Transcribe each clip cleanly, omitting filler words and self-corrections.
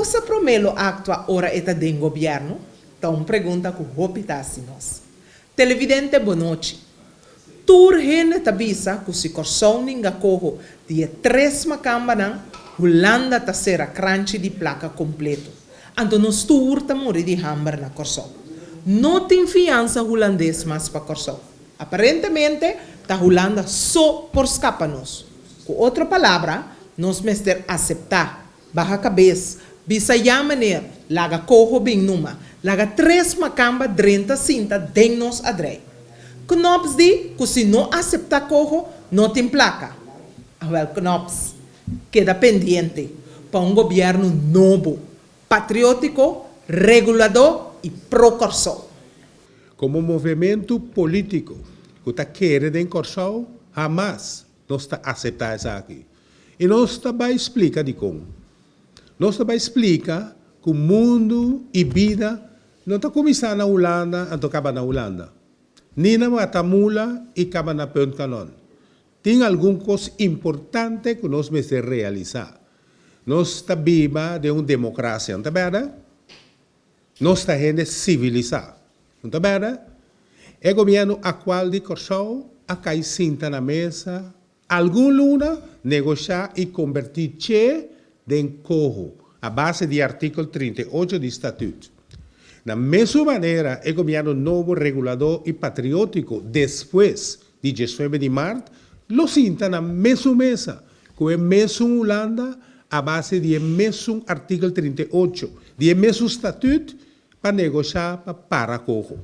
Kos promé lo aktua ora e ta den gobièrnu? Ta un pregunta ku hopi ta hasi nos. Televidente, bonochi. Tur hende ta bisa ku si Kòrsou ninga Coho di e tres makambanan, Hulanda ta sera kranchi di plaka kompleto. Anto nos tur ta muri di hamber na Kòrsou. No tin fiansa hulandes mas pa Kòrsou. Aparentemente ta Hulanda so por skapa nos. Ku otro palabra, nos mester aseptá, baha kabes, bisa ya meneer, laga Coho bin numa, laga tres makamba drenta sinta den nos adrei. Knops di ku si no aseptá Coho, no tin plaka. Awèl Knops, keda pendiente pa un gobièrnu nobo, patriótiko, reguladó i pro Kòrsou. Komo movementu polítiko ku ta kere den Kòrsou, hamas nos ta aseptá esaki. I nos ta bai splika dikon. Nos ta bai splika ku mundu i bida no ta kuminsá na Hulanda anto kaba na Hulanda, ni na Watamula i kaba na Punt Kanon. Tin algun kos importante ku nos mester realisá. Nos ta biba den un demokrasia, no ta bèrda? Nos ta hende sivilisá, no ta bèrda? E gobièrnu aktual di Kòrsou a kai sinta na mesa algun luna, negoshá i kombertí Che den Coho a base di artíkel 38 di Statüt. Na mesun manera e gobièrnu nobo reguladó i patriótiko despues di 19 di mart lo sinta na mesun mesa ku e mesun Hulanda a base di e mesun artíkel 38 di e mesun Statüt pa negoshá pa para Coho.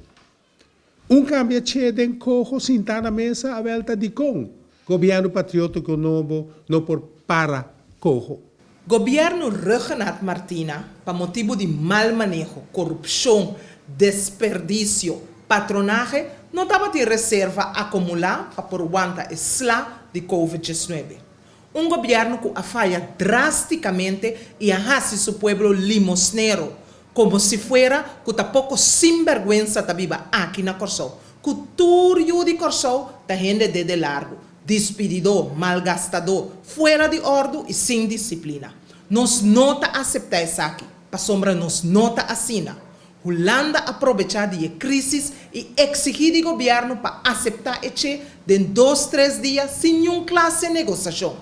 Un kambia Che den Coho sintá na mesa awel ta dikon gobièrnu patriótiko nobo no por para Coho. Gobièrnu Rhuggenaath Martina pa motibu di mal maneho, korupshon, desperdisio, patronahe no tabatin reserva akumulá pa por wanta e sla di Covid 19. Un gobièrnu ku a faya drástikamente i a hasi su pueblo limosnero, komo si fuera ku ta poko sinbèrgwensa ta biba aki na Kòrsou, ku tur yu di Kòrsou ta hende dede largu, dispididó, malgastadó, fuera di òrdu i sin disiplina. Nos no ta aseptá esaki, pasobra nos no ta asina. Hulanda a probechá di e krísis i eksigí di gobièrnu pa aseptá e Che den dos tres dia sin niun klase negosashon.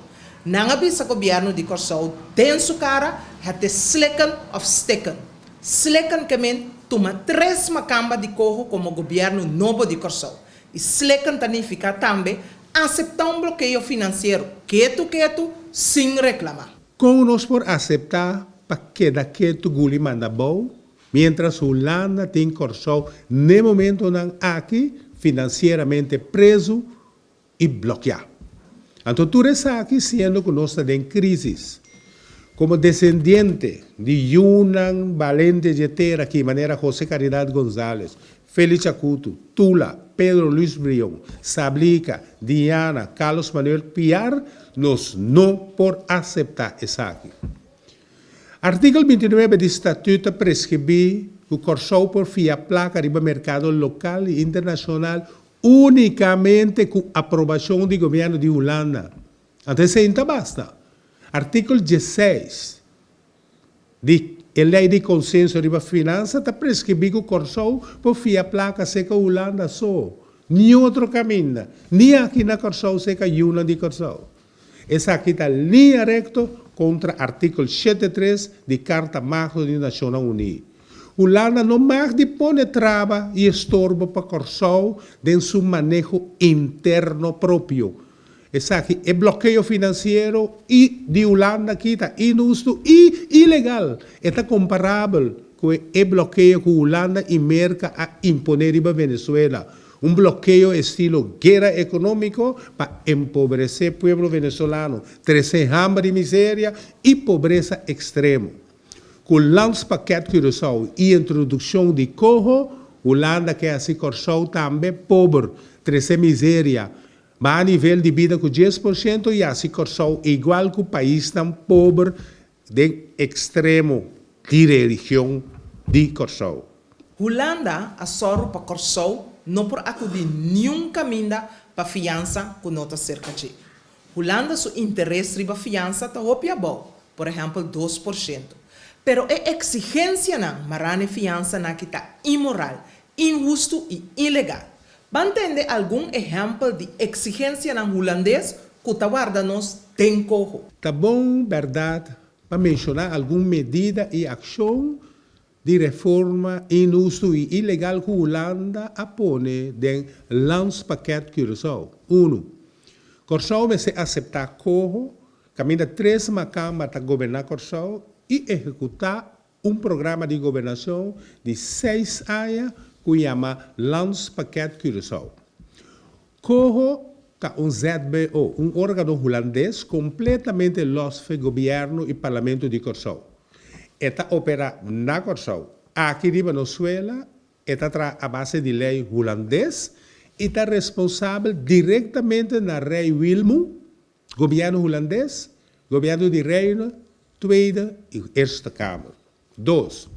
Nan a bisa gobièrnu di Kòrsou den su kara, het is slikken of stikken. Slikken ke men tuma tres makamba di koho komo gobièrnu nobo di Kòrsou. I slikken ta nifiká tambe aseptá un blokeo finansiero ketu ketu sin reklamá. Kon nos por aseptá pa keda ketu guli manda bou, miéntras Hulanda tin Kòrsou n'e momentonan aki finansieramente prezu i blokiá? Anto tur esaki siendo ku nos ta den krísis. Komo desendiente di yunan balente dje tera aki manera José Caridad Gonzalez, Feli Chakutu, Tula, Pedro Luis Brion, Sablika, Diana, Carlos Manuel Piar, nos no por aseptá esaki. Artíkel 29 di Statüt ta preskribí ku Kòrsou por fia plaka riba merkado lokal i internashonal únikamente ku aprobashon di gobièrnu di Hulanda. Anto esei no ta basta. Artíkel 16 di e Lei di Konsenso riba Finansa ta preskribí ku Kòrsou por fia plaka seka Hulanda so, niun otro kaminda, ni aki na Kòrsou seka yunan di Kòrsou. Esaki ta liña rekto kontra artíkel shete tres di Karta Magno di Nashonnan Uní. Hulanda no mag di pone traba i estorbo pa Kòrsou den su maneho interno propio. Esaki e blokeo finansiero i di Hulanda aki ta inhustu i ilegal. E ta komparabel ku e blokeo ku Hulanda i Merka a imponé riba Venezuela, un blokeo estilo guera ekonómiko pa empobresé pueblo venezolano, trese hamber i miseria i pobresa ekstremo. Ku Landspakket Curaçao i introdukshon di Coho, Hulanda ke hasi Kòrsou tambe pober, trese miseria, Baha nivel di bida ku 10% i hasi Kòrsou igual ku paisnan pober den ekstremo di religion di Kòrsou. Hulanda a sòru pa Kòrsou no por akudí niun kaminda pa fiansa ku no ta serka dje. Hulanda su interes riba fiansa ta hopi abou, por ehèmpel 2%. Pero e eksigensianan mará na e fiansanan aki ta inmoral, inhustu i ilegal. Ban tende algun ehèmpel di eksigensianan hulandes ku ta warda nos den koho. Ta bon bèrdat pa menshoná algun medida i akshon di reforma inhustu i ilegal ku Hulanda a pone den Landspakket Curaçao. Unu. Kòrsou mester aseptá koho kaminda tres makamba ta goberná Kòrsou i ehekutá un programa di gobernashon di seis aña ku yama Landspakket Curaçao. Coho ta un ZBO, un órgano hulandes kompletamente lòs fe gobièrnu i parlamento di Kòrsou. E ta operá na Kòrsou. Aki riba nos suela e ta traha a base di lei hulandes i ta responsabel direktamente na Rei Wilmu, gobièrnu hulandes, gobièrnu di Reino, Tweede i Eerste Kamer. Dos,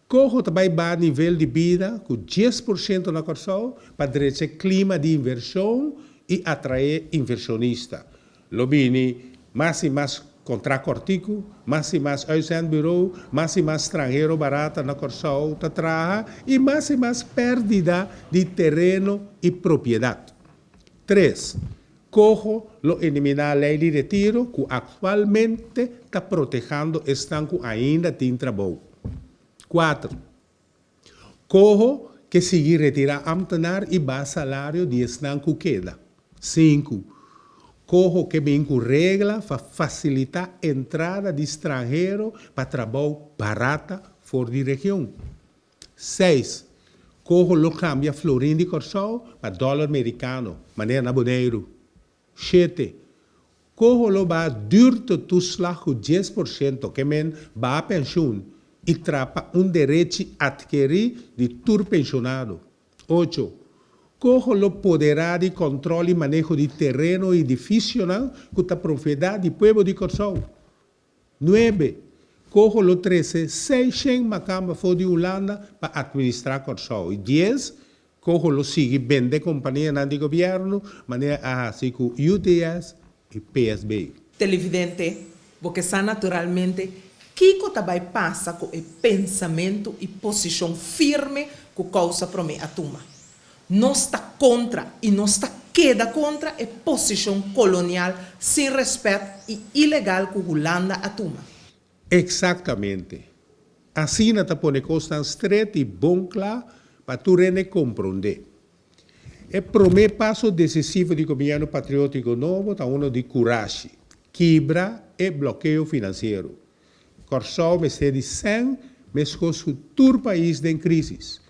Coho ta bai baha nivel di bida ku 10% na Kòrsou pa drecha e klima di invershon i atraé invershonista. Lo bini mas i mas kontrakt kòrtiku, mas i mas uitzendbureau, mas i mas stranhero barata na Kòrsou ta traha i mas i mas pèrdida di tereno i propiedat. Tres, Coho lo eliminá lei di retiro ku aktualmente ta protehando esnan ku ainda tin trabou. Kuater, Coho ke sigui retirá ámtenar i baha salario di esnan ku keda. Sinku, Coho ke bin ku regla pa fasilitá entrada di stranhero pa trabou barata for di region. Seis, Coho lo kambia florin di Kòrsou pa dòler merikano, manera na Boneiru. Shete, Coho lo baha duurtetoeslag ku 10%, ke men baha penshun i trapa un derechi atkerí di tur penshonado. Ocho, Coho lo poderá di kòntròl i maneho di tereno i edifisionan ku ta propiedat di pueblo di Kòrsou. Nuebe, Coho lo trese seishen makamba for di Hulanda pa atministrá Kòrsou. I dies, Coho lo sigui bende kompanianan di gobièrnu manera a hasi ku UTS i PSB. Televidente, bo ke sa naturalmente kiko ta bai pasa ku e pensamentu i posishon firme ku Kousa Promé a tuma. Nos ta kontra i nos ta keda kontra e posishon kolonial sin rèspèt i ilegal ku Hulanda a tuma. Eksaktamente. Asina ta pone kosnan stret i bon kla pa tur hende komprondé. E promé paso desisivo di Gobièrnu Patriótiko nobo ta uno di kurashi, kibra e blokeo finansiero. Kòrsou mester di sèn meskos ku tur pais den krísis.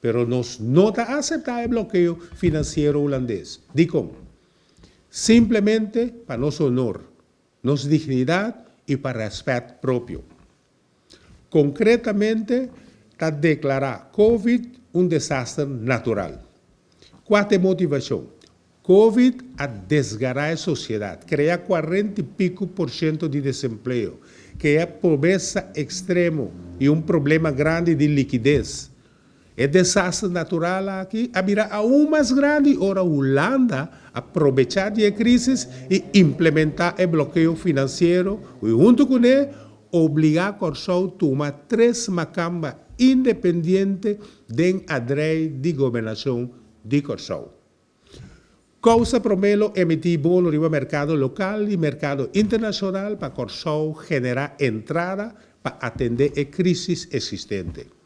Pero nos no ta aseptá e blokeo finansiero hulandes. Dikon? Simplemente pa nos honor, nos dignidat i pa rèspèt propio. Konkretamente ta deklará Covid un desaster natural. Kua ta e motivashon? Covid a desgará e sosiedat, krea kuarenta i piku por shento di desempleo, krea pobresa ekstremo i un problema grandi di likides. E desaster natural aki a bira aun mas grandi ora Hulanda a probechá di e krísis i implementá e blokeo finansiero i huntu kuné obligá Kòrsou tuma tres makamba independiente den adrei di gobernashon di Kòrsou. Kousa Promé lo emití bono riba merkado lokal i merkado internashonal pa Kòrsou generá entrada pa atendé e krísis eksistente.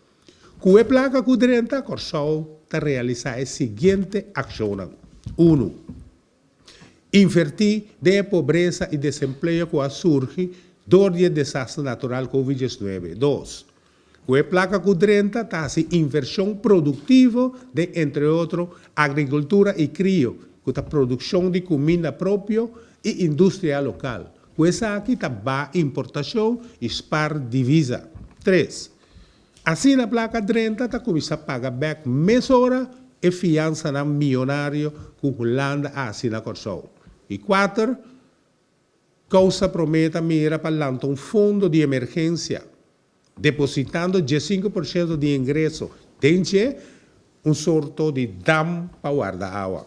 Ku e plaka ku drenta, Kòrsou ta realisá e siguiente akshonnan, Unu. Invertí den e pobresa i desempleo ku a surgi dor di e desaster natural Covid 19. Dos. Ku e plaka ku drenta ta hasi invershon produktivo den entre otro agrikultura i krio, ku ta produkshon di kuminda propio i industria lokal. Ku esaki ta baha importashon i spar divisa. Tres. Asina plaka drenta ta kuminsá paga bèk mesora e fiansanan mionario ku Hulanda a hasi na Kòrsou. I kuater. Kousa Promé ta mira pa lanta un fondo di emergensia, depositando 15% di ingreso den dje, un sorto di dam pa warda awa.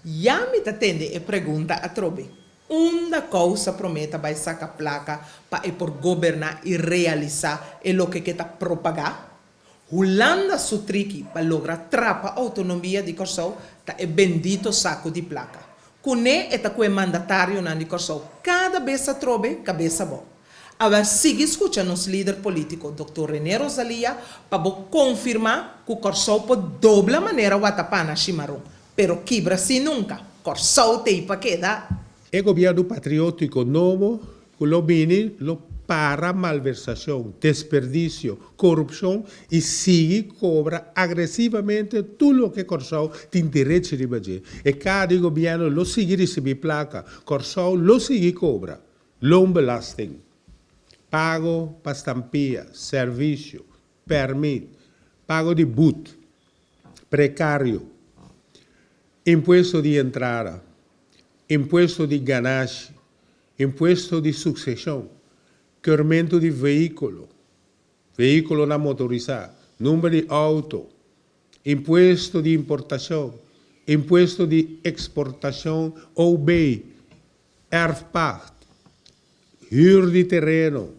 Ya mi ta tende e pregunta atrobe. Unda Kousa Promé ta bai saka plaka pa e por goberná i realisá e loke ke ta propagá? Hulanda su triki pa logra trapa outonomia di Kòrsou ta e bendito saku di plaka. Kuné e ta ku e mandatarionan di Kòrsou kada bes atrobe kabes abou. Awèl sigui skucha nos lider polítiko Dòktor René Rosalia pa bo konfirmá ku Kòrsou por dobla manera watapana shimaron, pero kibra sí nunka. Kòrsou t'ei pa keda! E gobièrnu patriótiko nobo ku lo bini lo para malversashon, desperdisio, korupshon i sigui kobra agresivamente tur loke Kòrsou tin derechi riba dje. E kaha di gobièrnu lo sigui risibí plaka, Kòrsou lo sigui kobra loonbelasting, pago pa stampia, servisio, pèrmit, pago di but, prekario, impuesto di entrada, impuesto di ganashi, impuesto di sukseshon, keurmentu di vehíkulo, vehíkulonan motorisá, number di outo, impuesto di importashon, impuesto di eksportashon OB, erfpacht, hür di tereno,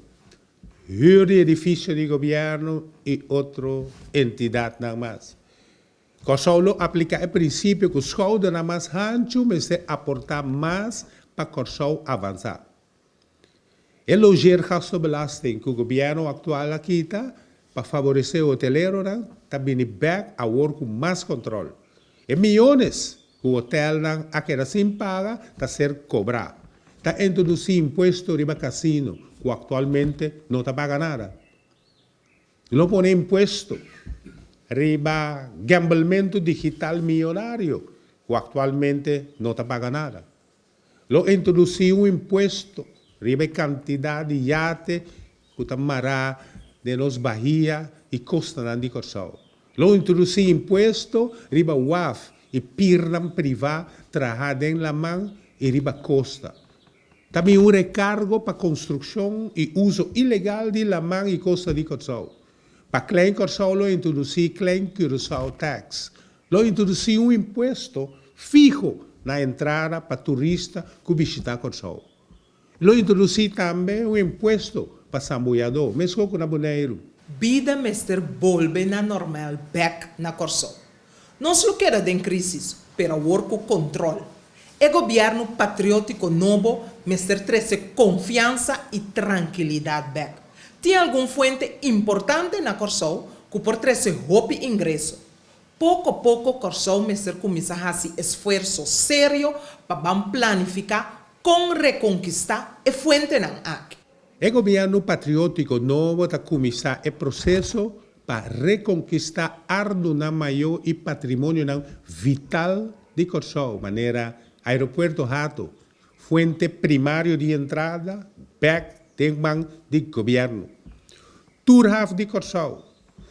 hür di edifisio di gobièrnu i otro entidatnan mas. Kòrsou lo apliká e prinsipio ku skoudernan mas hanchu mester aportá mas pa Kòrsou avansá. E logeergastenbelasting ku gobièrnu aktual a kita pa faboresé hoteleronan ta bini bèk awor ku mas kòntròl. E miyones ku hotelnan a keda sin paga ta ser kobrá. Ta introdusí impuesto riba kasino ku aktualmente no ta paga nada. Lo pone impuesto riba gamblementu digital miyonario ku aktualmente no ta paga nada. Lo introdusí un impuesto riba e kantidat di yate ku ta mará den nos bahia i kostanan di Kòrsou. Lo introdusí impuesto riba waf i pirnan privá trahá den laman i riba kosta. Ta bin un rekargo pa konstrukshon i uso ilegal di laman i kosta di Kòrsou. Pa Klein Kòrsou lo introdusí Klein Curaçao Tax. Lo introdusí un impuesto fiho na entrada pa turista ku bishitá Kòrsou. Lo introdusí tambe un impuesto pa sambuyadó, meskos ku na Boneiru. Bida mester bolbe na normal bèk na Kòrsou. Nos lo keda den krísis, pero awor ku kontrol. E gobièrnu patriótiko nobo mester trese konfiansa i trankilidat bèk. Tin algun fuente importante na Kòrsou ku por trese hopi ingreso. Poko poko Kòrsou mester kuminsá hasi esfuerso serio pa ban planifiká kon rekonkistá e fuentenan aki. E gobièrnu patriótiko nobo ta kuminsá e proseso pa rekonkistá ardunan mayó i patrimonionan vital di Kòrsou, manera Aeropuerto Hato, fuente primario di entrada bèk den man di gobièrnu, tur haf di Kòrsou,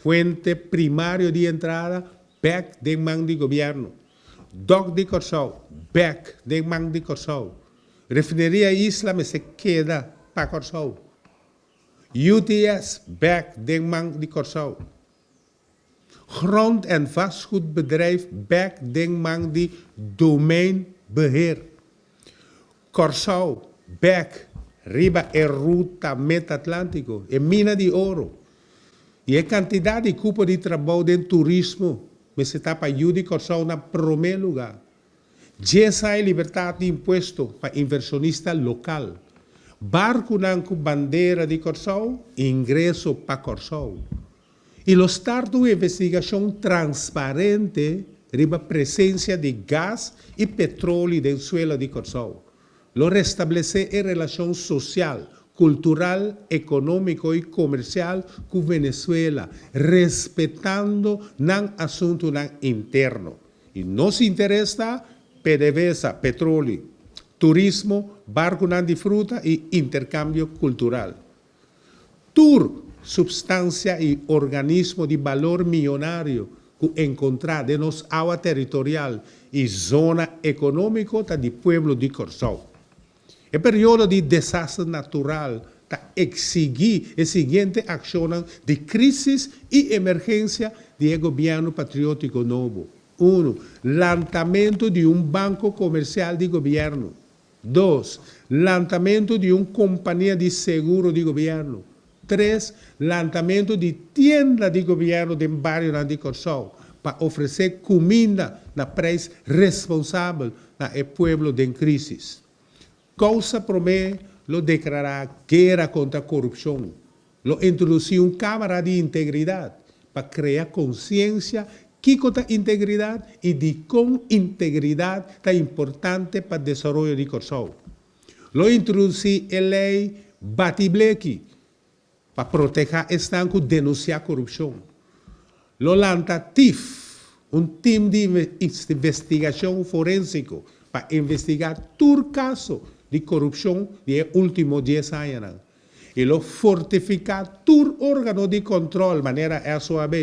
fuente primario di entrada bèk den man di gobièrnu, dòk di Kòrsou bèk den man di Kòrsou, Refineria Isla mester keda pa Kòrsou. UTS bèk den man di Kòrsou. Grond en vastgoedbedrijf bèk den man di Domeinbeheer. Kòrsou bèk riba e ruta Mid-Atlántiko, e mina di oro. I e kantidat di kupo di trabou den turismo mester ta pa yu di Kòrsou na promé lugá. Djesa e libertat di impuesto pa invershonista lokal. Barkunan ku bandera di Kòrsou, ingreso pa Kòrsou. I lo start un investigashon transparente riba presensia di gas i petroli den suela di Kòrsou. Lo restablesé e relashon sosial, kultural, ekonómiko i komersial ku Venezuela, respetando nan asuntunan interno. I nos interes ta PDVSA, petroli, turismo, barkunan di fruta i interkambio kultural. Tur supstansia i organismo di balor miyonario ku enkontrá den nos awa teritorial i zona ekonómiko ta di pueblo di Kòrsou. E periodo di desaster natural ta eksigí e siguiente akshonnan di krísis i emergensia di e gobièrnu patriótiko nobo, Unu, Lantamentu di un banko komersial di gobièrnu. Dos, lantamentu di un kompania di seguro di gobièrnu. Tres, lantamentu di tienda di gobièrnu den barionan di Kòrsou pa ofresé kuminda na preis responsabel na e pueblo den krísis. Kousa Promé lo deklará guera kontra korupshon. Lo introdusí un kámara di integridat pa krea konsiensia kiko ta integridat i dikon integridat ta importante pa desaroyo di Kòrsou. Lo introdusí e lei Bati Bleki pa protehá esnan ku denunsiá korupshon. Lo lanta tif, un tim di investigashon forensiko pa investigá tur kaso di korupshon di e último dies añanan. I lo fortifiká tur órgano di kòntròl manera SOAB,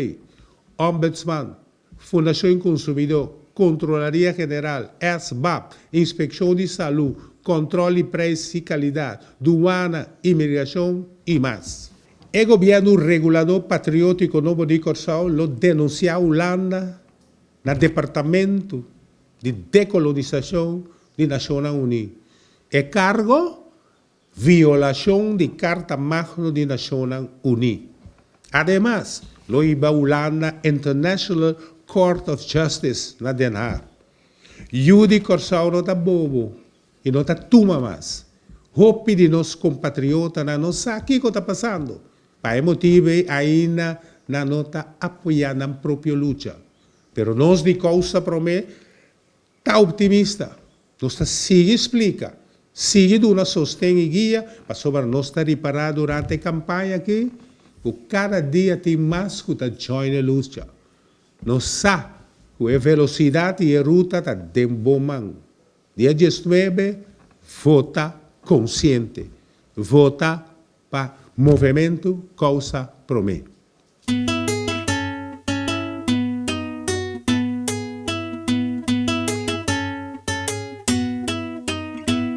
Ombudsman, Fundashon Konsumidó, Kontrolaria General, SBAP, Inspekshon di Salú, Kòntròl di Preis i Kalidat, Duana, Imigrashon i mas. E gobièrnu reguladó patriótiko nobo di Kòrsou lo denunsiá Hulanda na Departamentu di Dekolonisashon di Nashonnan Uní. E kargo? Violashon di Karta Magno di Nashonnan Uní. Ademas, lo hiba Hulanda International Court of Justice na Den Haag. Yu di Kòrsou no ta bobo i no ta tuma mas. Hopi di nos kompatriotanan no sa kiko ta pasando. Pa e motibu ei ainda nan no ta apoyá nan propio lucha. Pero nos di Kousa Promé Ta optimista. Nos ta sigui splika, sigui duna sosten i guia pasobra nos ta ripará durante e kampaña akí ku kada dia tin mas ku ta join e lucha. Nos sa ku e velosidat i e ruta ta den bo man. Dia diesnuebe, vota konsiente. Vota pa Movementu Kousa Promé.